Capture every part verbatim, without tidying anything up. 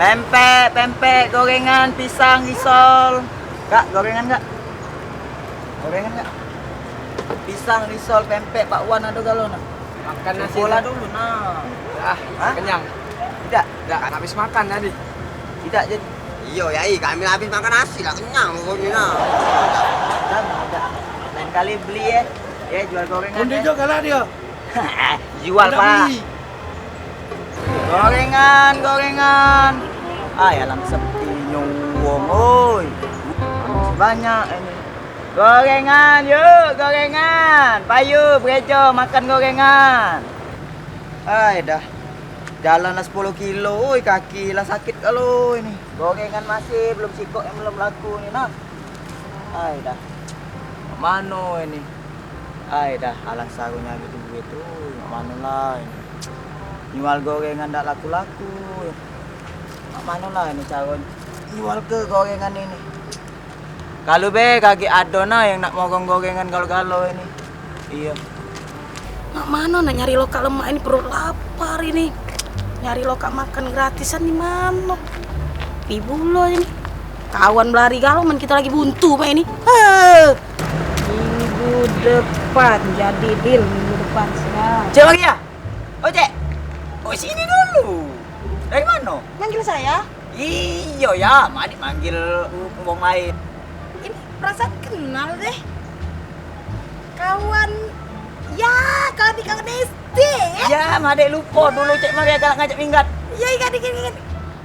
Pempek, pempek, gorengan, pisang, risol. Kak, gorengan, Kak? Gorengan, Kak? Pisang, risol, pempek, bakwan ado galo nah. Makan nasi Bola dulu. Dulu nah. Ah, hah? Kenyang. Tidak. Tidak, habis makan tadi. Tidak jadi. Iyo, Yai, kami habis makan nasi lah, kenyang pokoknyo nah. Tidak, tidak. Lain kali beli ye. Ye, jual gorengan. Undi ye. Jual, Pak. Gorengan, gorengan. Ai, alang sepi nyuwung, oi. Masih banyak ini. Gorengan, yuk, gorengan. Payu, berejo, makan gorengan. Ai, dah. Jalan lah sepuluh kilo, oi, kaki lah sakit galo ini. Gorengan masih belum sikok yang belum laku ni, nah. Ai, dah. Mak mano ini? Ai, dah, alang saro nyari duit tu, mak mano lah ini. Nyual gorengan dak laku-laku. Mak mano lah ini caro nyual ke gorengan ini? Kalu be kagek ado nah yang nak mogong gorengan galo-galo ini. Iyo. Mak mano nak nyari lokak lemak ini, perut lapar ini. Nyari lokak makan gratisan di mano? Pi bulo ini. Kawan belari galo men kito lagi buntu mak ini. Heh. Minggu depan jadi deal minggu depan siap. Cek Maria. Oh, Cek. Oh, sini dulu. Dari mano? Manggil saya? Iyo ya, Mak Adik manggil wong lain. Ini perasaan kenal deh. Kawan, ya, kawan di kawan S D ya? Ya, Mak Adik lupo dulu Cek Maria galak ngajak minggat. Ya, ingat, ingat, ingat.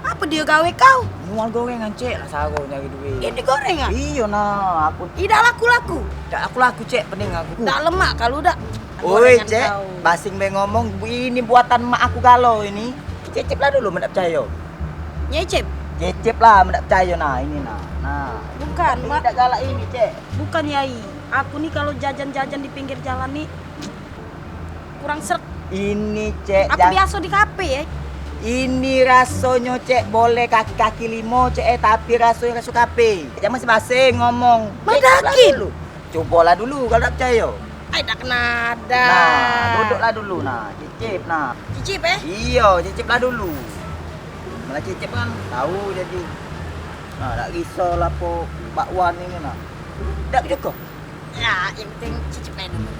Apa dio gawe kau? Nyual gorengan, Cek, lah saro nyari duit. Ini gorengan? Iyo nah, aku. Idak laku-laku? Dak laku-laku, Cek, pening aku. Dak lemak kalu dak? Oi, gorengan Cek, kau. Basing be ngomong, ini buatan mak aku galo ini. Cicip lah dulu, men dak percayo. Nyicip? Cicip lah, men dak percayo. Nah, ini nah. Nah. Bukan, ini Mak. Dak galak ini, Cek. Bukan, Yai. Aku ni kalu jajan-jajan di pinggir jalan ni kurang srek. Ini, Cek, aku jang- biaso di kafe, eh. Ini rasonyo, Cek, boleh kaki-kaki limo, Cek, eh, tapi rasonyo raso kafe. Jangan masing-masing ngomong. Cicip lah dulu. Cubolah dulu kalu dak percayo. Ai, dak kenada. Nah, duduklah dulu nah, cicip nah. Cicip, eh? Iyo, ciciplah dulu. Malah cicip kan tau jadi. Nah, dak risol apo bakwan ini nah. Dak cukup. Ya, yang penting cicip aja dulu.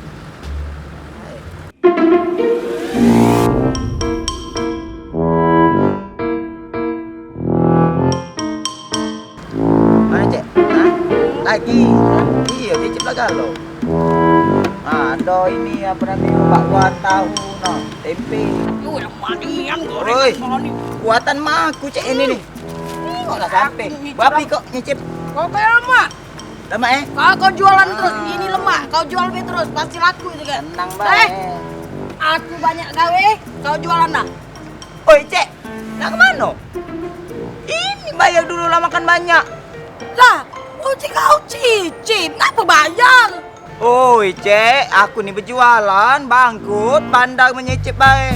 Mano, Cek? Hah? Lagi? Iyo, cicip lah galo. Ah, ado ini apo namonyo, bakwan, tahu, no, tempe. Yo, lemak nian goreng. Oi, buatan mak aku, Cek, ini nih. Tengoklah sampe. Babi kok nyicip. Kau kayak lemak. Lemak, eh? Kau, kau jualan terus, ini lemak. Kau jual be terus, pasti laku itu kan. Tenang bae. Eh, aku banyak gawe, kau jualan dah. Oi, Cek, nak ke mano? Ini bayar dulu lah, makan banyak. Lah, uji kau cicip, ngapa bayar? Oi, Cek, aku ni bejualan, bangkut, pandai menyicip bae.